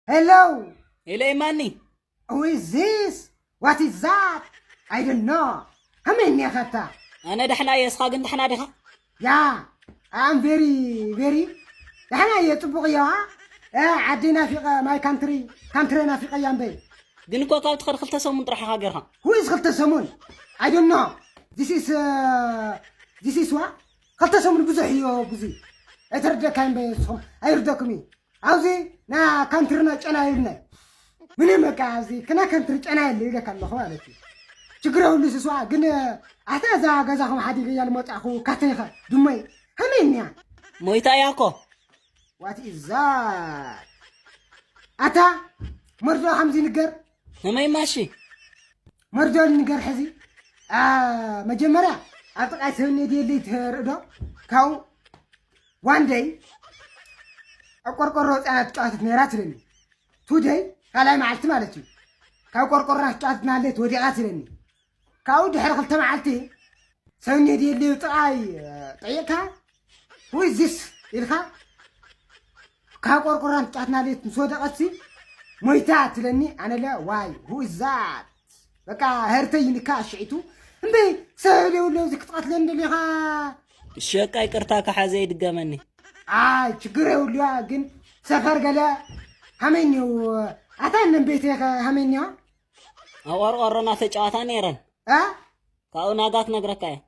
Hello. Hello, Imani. Who is this? What is that? I don't know. ከመይ እኒኻ ኣታ? ኣነ ደሕና እየ፣ እስኻ ግን ደሕና ዲኻ? ያ I'm very very ደሕና እየ፣ ጽቡቕ እየ። ዓደይ ናፊቐ፣ my country country ናፊቐያ እምበይ። ግን እኮ ካብ ትኸድ ክልተ ሰሙን ጥራሕ ኢኻ ጌርካ። Who is ክልተ ሰሙን? I don't know. This is this is what ክልተ ሰሙን ብዙሕ እዩ ብዙ ኣይተረደካ እምበይ። ንስኹም ኣይርደኩም እዩ ኣብዚ ና ካንትርና ጨና ይብልናይ። ምንም በቃ ኣብዚ ክና ካንትሪ ጨና የለ ይብለካ ኣለኹ ማለት እዩ። ችግር የብሉ ስስዋ። ግን ኣታ እዛ ገዛኹም ሓዲገያ ልመጻእኹ ካተይኸ ድመይ ከመይ እኒያ? ሞይታ እያ እኮ። What is that? ኣታ መርዶ ከምዚ ንገር። ከመይ ማሺ? መርዶ ንገር ሕዚ። መጀመርያ ኣብ ጥቃይ ሰብ ነድየለይ ትርእ ዶ? ካብኡ one day ኣብ ቆርቆሮ ህፃናት ትጫወተት ነይራ ትለኒ። Today ካልኣይ መዓልቲ ማለት እዩ። ካብ ቆርቆሮ ትጫወተት ናለች ወዲቓ ትለኒ። ካብኡ ድሕሪ ክልተ መዓልቲ ሰብ ነድየለይ ጥቃይ ጠይቅካ Who is this ኢልካ ካብ ቆርቆሮ ትጫወተት ናለች ምስ ወደቐትሲ ሞይታ ትለኒ። ኣነለ ዋይ who is that በቃ ህርተይ ይንካ ሽዒቱ እምበይ ሰብ የብሉ እዚ ክትቐትለኒ ደሊኻ። ሸቃ ይቅርታ ካሓዘ ይድገመኒ። ኣይ ችግር የብሉያ። ግን ሰፈር ገለ ሃመይኒው ኣታ እነን ቤተይ ከ ሃመይኒዋ ኣብ ቆርቆሮና ተጫዋታ ነይረን። እ ካብኡ ናጋ ክነግረካ እየ።